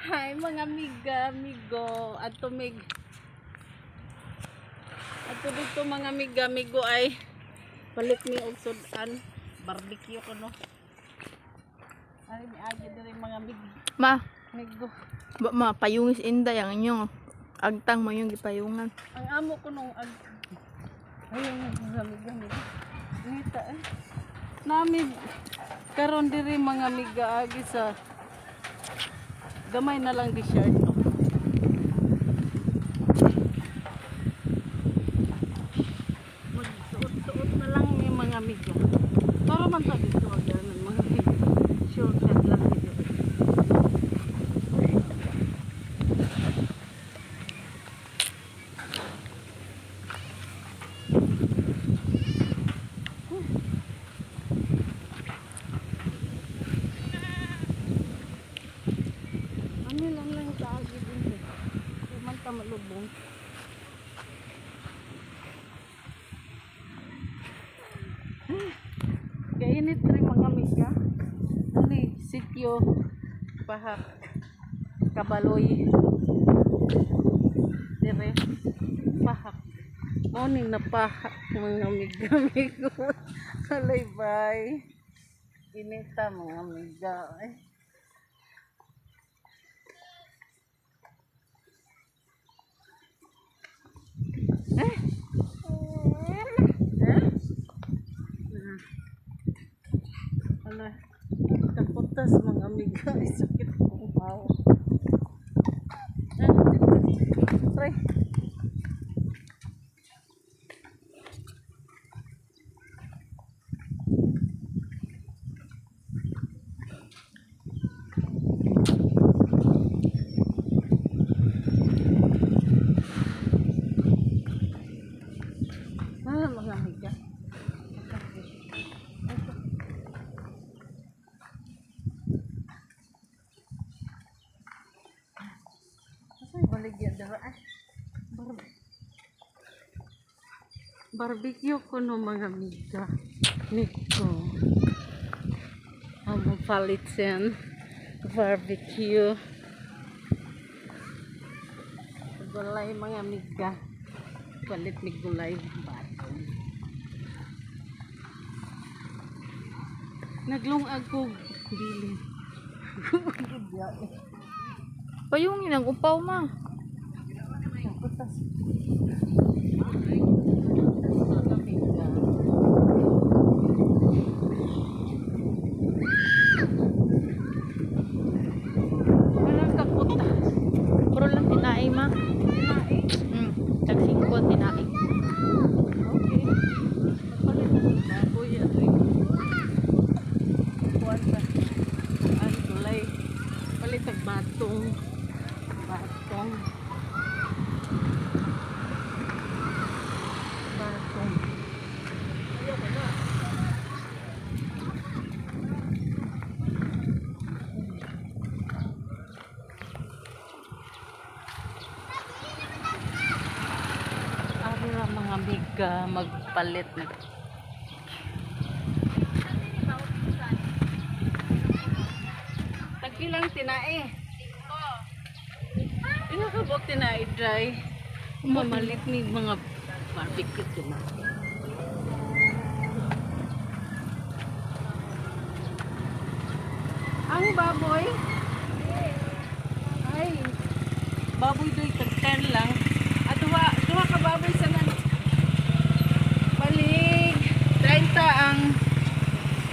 Hi, mga amiga, amigo, at tumig. At dito, mga amiga, amigo, ay balik mi og sudan, barbecue ko, no. Ay, miagi diri, mga amiga, Ma, amigo. ba, ma, payungis inday ang inyong agtang mo yung gipayungan. Ang amo ko nung ag ayun, mga amiga, amigo. Nita eh. Nami karon diri, mga amiga, agi sa gamay na lang di shirt, no. Magsuot-suot na lang ni, mga amiga. Para man sa dito ganun, mga amiga. Shortcut lang dito. Ano lang lang kaagi din eh. Di man ta malubong. Kainit rin, mga amiga. Ano eh, sityo, Pahak, Kabaloy. Dire, Pahak. Morning na pahak, mga amiga, amigo. Alay, bye. Inita, mga amiga. Eh. Eh? Eh? Ah. Ala, kaputas, mga amiga. Ay, sakit kong pao. Ah, try. Ah, mga amiga. Asa baligya dara ay? Barbecue ko no, mga amiga. Niko. Ang palitin. Barbecue. Gulay, mga amiga. Palit ni gulay. Batong. Naglungag ko bilin. Payungin ang upaw, ma. Kaputas. Walang kaputas. Puro lang tinai, ma. Tinae. Tag 5 tinai. Okay. Magpalit na ng baboy at kuwan sa ang gulay. Palit ang batong. Batong. Batong. Ari ra, mga amiga, magpalit na. Tagpilang tinae? Pila ka buok tinae, dry? Mamalit ni mga barbecue tinae. Ang baboy? Ay, baboy doy tag 10 lang. At duha, duha ka baboy sa nan. Balig 30 ang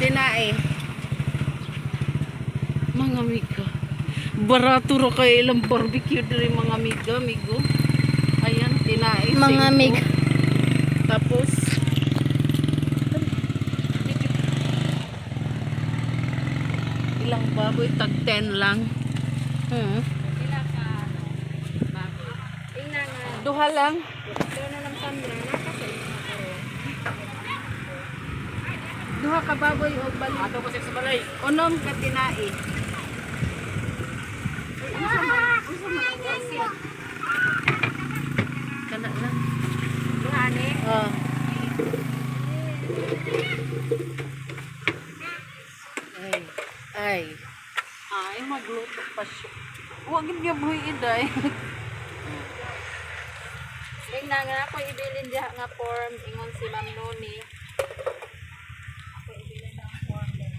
tinae. Mga amiga. Barato ra kay ilang barbecue diri, mga amiga, amigo. Ayan, tinae. Mga singko. amiga. Tapos ilang baboy tag 10 lang. Duha lang. Duha ka baboy o balik. Ato ko sa balay. Unom ka tinae. Unsa man? Unsa man ang kasi? Kana lang. Duha ni. Ah. Ay. Ay. Ay, magluto pa siya. Wa gid gabuhi, Inday. Ing na nga ako ibilin diha nga form ingon si Ma'am Noni.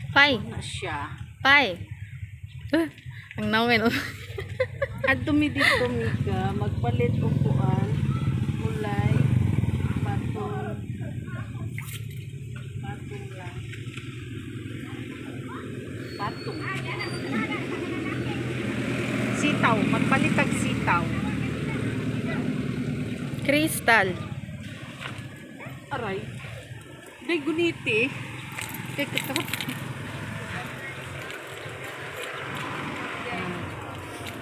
Pai, Na siya. pai. Ang nawin. Oh. Adto mi dito, Mika, magpalit og kuan, mulay, patong, patong lang. Patong. Sitaw, magpalitag sitaw. Crystal. Aray. Day guniti. Kay kakap.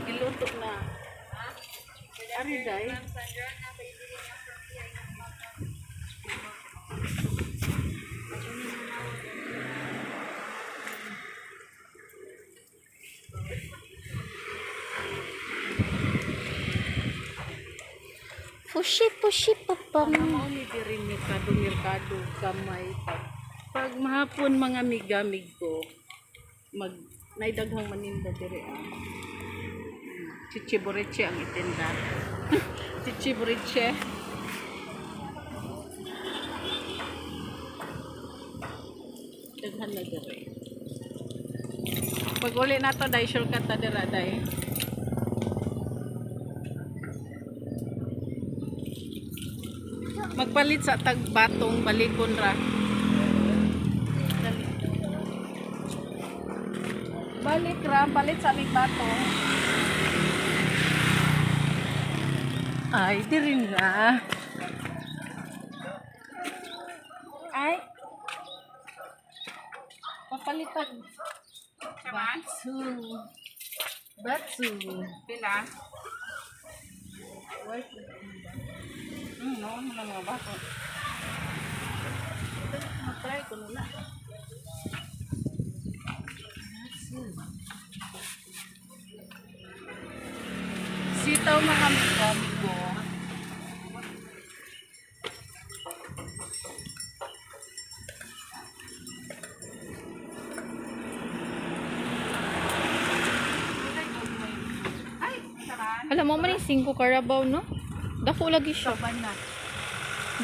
Giluto na. Ari day. Pushi pushi papam. Mao ni diri merkado merkado gamay pag mahapon, mga migamig ko, mag naidaghang maninda diri ah. Chichiboreche ang itinda. Chichiboreche. Daghan na diri. Pag uli na to, dai shortcut ta dira dai. Magpalit sa tagbatong balikon ra. Dali. Balik ra, palit sa aming batong. Ay, diri na. Ay. Papalitag. Batsu. Batsu. Pila? White. No, ano mga bato. Matry ko na. Sitaw, mga amigo. Ay, saran. Alam mo man yung 5 Carabao, no? Dako lagi siya. Sabana.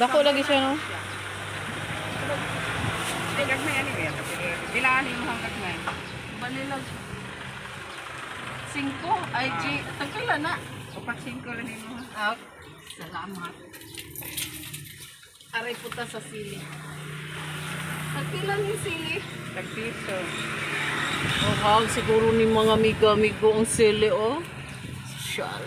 Dako lagi siya, no? Ay, gagmay ani ba? Pila ani mo ang gagmay? Balilag. Singko, IG. Tagpila na. Upat singko lang nimo. Ah, salamat. Aray puta sa sili. Tagpila ni sili. Tag piso. Oh, wow, siguro ni mga amigo-amigo ang sili, oh. Social.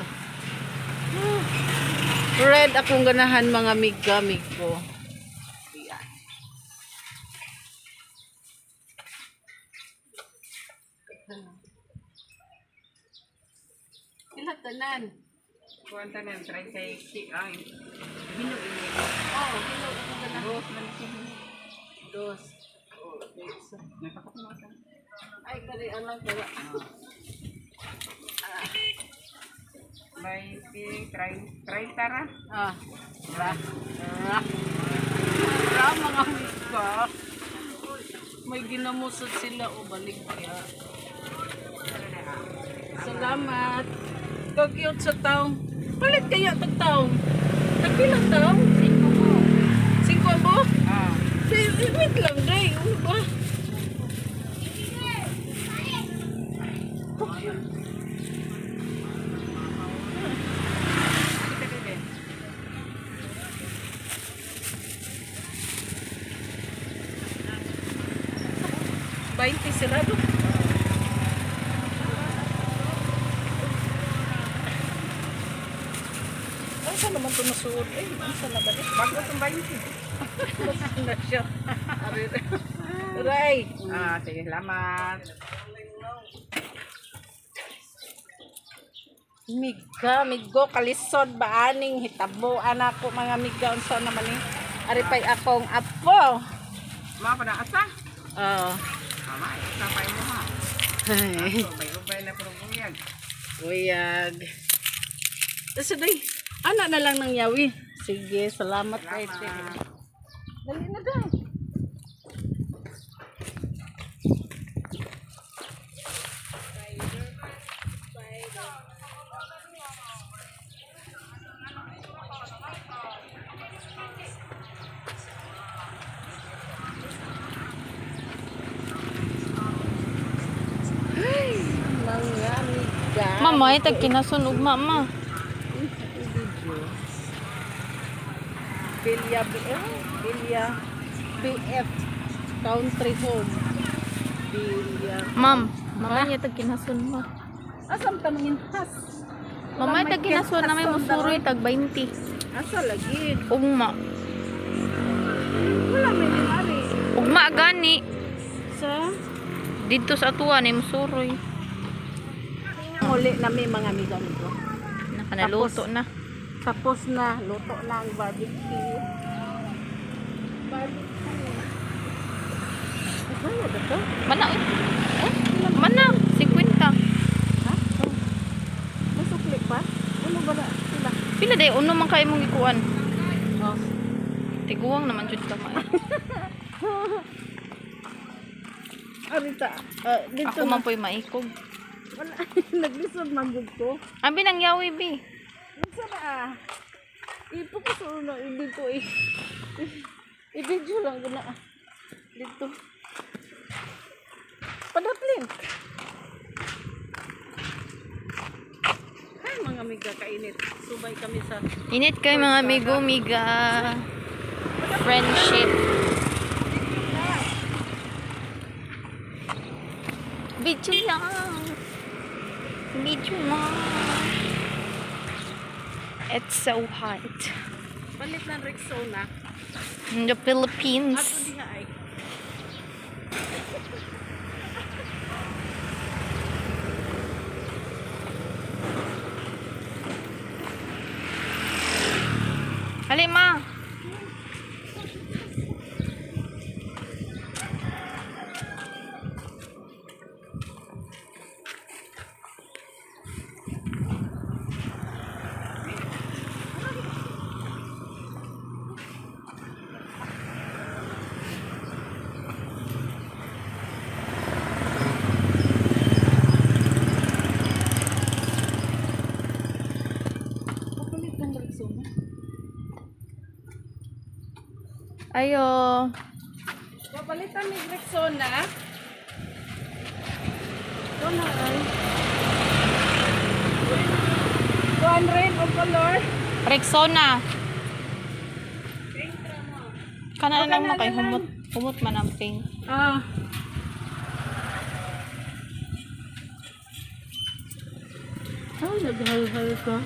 Red akong ganahan, mga amigo-amigo. Ayan. Pila tanan? Kuan tanan 36 ay. Hinog ini. Oh, hinog akong ganahan. Dos man siya. Dos. Oh, isa. Nakakuno sa. Ay, kari alang kaya. May si 30 ra. Ah, ra. Ra. Ra, mga amiga. May ginamusod sila o balik kaya. Salamat. Ka-cute sa taong. Palit kaya tag taong. Tagpila taong? Singko mo. Singko mo? Ah. Wait lang, day. Ano ba? Ka-cute. Kita dili. 20 sirado. Asa naman ito nasuot? Eh, asa na ba? Bago tong 20. Asa na siya? Aray. Ah, sige, salamat. Miga, migo, kalisod ba aning hitabo anak ko, mga miga, unsa naman ni. Ari pay akong apo. Mga pa na asa? Oo. Mama, asa pa mo ha. Ay. Ubay-ubay na puro buyag. Uyag. Tapos day, ana na lang ng yawi. Sige, salamat kay te. Dali na daw. Mga amiga. Mama, ay tag kinasun ugma ma. Video. Bilya BF. Bilya BF. Country Home. Bilya. Ma'am, mama niya tag kinasun ma. Asam tanungin has? Mama tag kinasun na may musuroy tag 20. Asa lagi? Ugma. Wala may limari. Ugma gani. Sa? Didto sa atuan ay musuroy. Muli na may mga amiga nito. Nakanaluto na. Tapos na, luto na ang barbecue. Barbecue. Ay, ba to? Mana oy. Eh, mana 50. Ha? Oh. May sukli pa? Ano ba na? Sila? Pila day uno man kay imong gikuan. Oh. Tiguang naman jud ka ma. Arita, dito Ako man po'y maikog. Wala, naglisod man gud ko. Abi nang yawi bi. Unsa na ah? Ipo ko sa una dito eh. I-video lang ko na ah. Dito. Padaplin. Ay, mga amiga, kainit. Subay kami sa Init kay mga amigo miga. Friendship. Video lang. Video lang. It's so hot. palit ng Rexona. In the Ato Philippines. diha ay. Hali ma. Papalit ng Rexona. Ayo. Papalitan ni Rexona. Ito na ay. Kuan rin o color. Rexona. Kana lang O, mo kay kana na lang. humot. Humot man ang pink. Ah. Ay, naghalhal ka.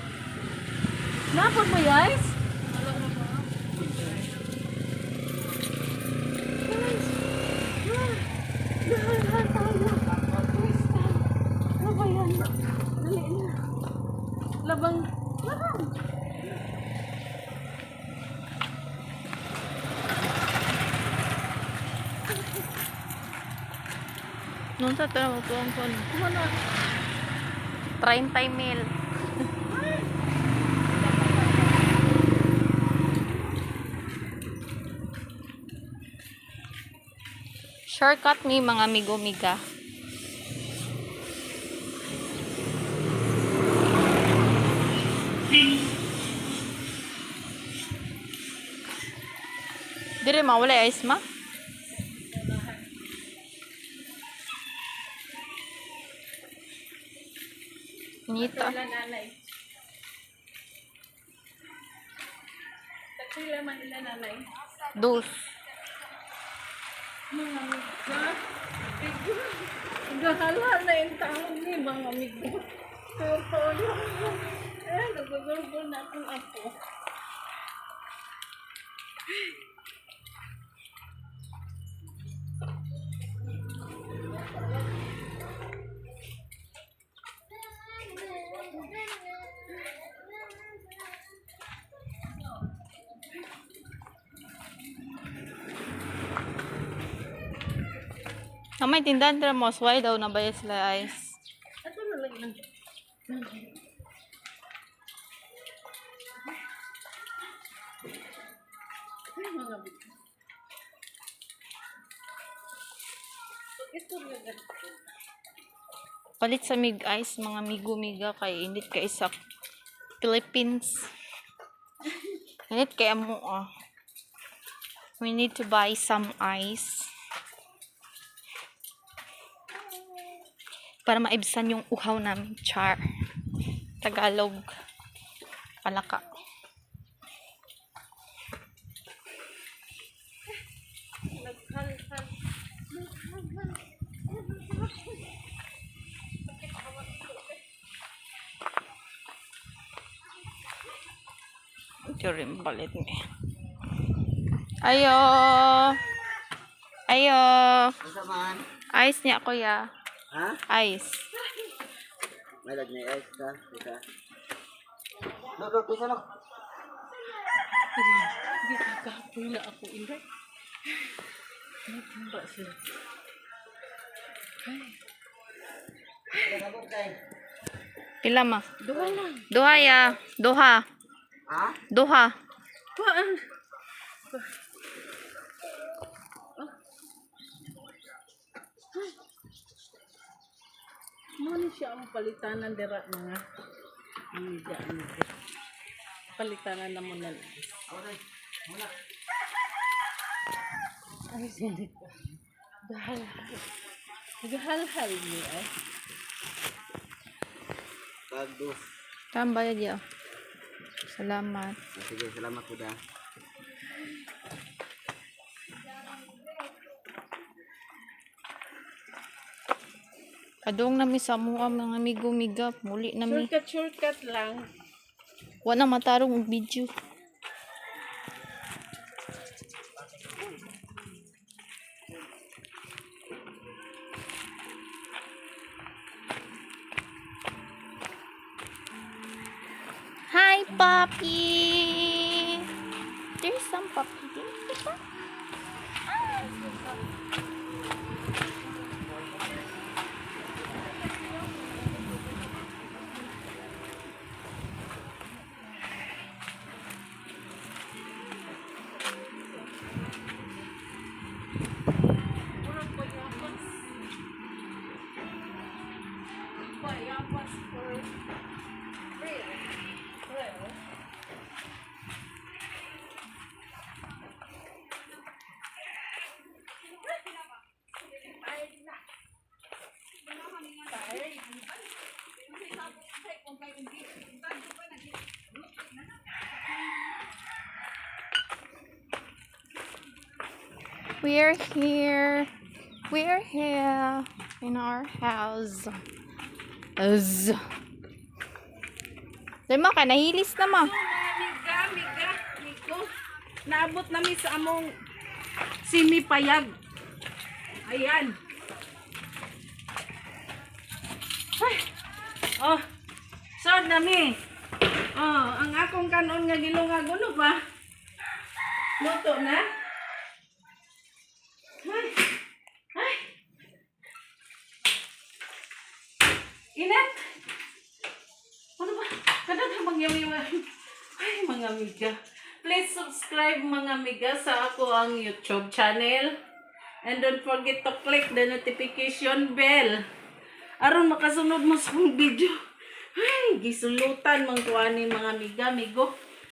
Napod mo, guys? Guys, ah, naghalhal tayo. Crystal. Ano ba yan? Dali na. Labang, labang. Noon sa tara mo tuwang kon. Kumano? 30 mil. Shortcut ni mga amigo-miga. Dire ma wala ice ma? Nita. Wala nanay. Tagpila man ila nanay. Dos. Mga amiga. Gahala na yung taon ni mga amigo. Totoo. Eh, nagugulgul na akong apo. Namay tindahan dira mo why daw na ba sila ice? Ato na lang lang. Ay, mga amigo. Pag-istorya ganito. Palit sa mig ice, mga migo-miga, kay init kay sa Philippines. Init kay amo ah. We need to buy some ice para maibsan yung uhaw namin. Char. Tagalog. Palaka. Naghalhal. Ito rin palit ni. Ayo! Ayo! Asa man? Ice niya, kuya. Ha? Ice. May lag na extra. Isa. Look, look, isa look. Hindi kakapoy na ako, Inday. Nagtumba sila. Pila ma? Duha lang. Duha ya. Duha. Ha? Duha. Kuhaan. Mo ni siya ang palitanan dira mga amiga amiga. Palitanan na mo na. Ay, sinit. Gahalhal. Gahalhal ni ay. Tagdos. Tama bayad ya. Salamat. Ah, sige, salamat po da. Adong nami sa mua mga amigo-miga. Muli nami. Shortcut, shortcut lang. Wa na matarong og video. Hi, puppy. There's some puppy there. Murag payapas. Payapas for real. Real. We're here. We're here in our house. Uz. Dahil ma, kay nahilis na ma. So, mga miga, miga, migo. Naabot nami sa among simipayag. Ayan. Ay. Oh. So nami. Oh, ang akong kanon nga gilungag uno pa. Luto na. Ay. Ay. Init. Ano ba? Kada magyamyaman. Ay, mga amiga. Please subscribe, mga amiga, sa ako ang YouTube channel. And don't forget to click the notification bell. Aron makasunod mo sa akong video. Ay, gisulutan mang kuha ni mga amiga, amigo.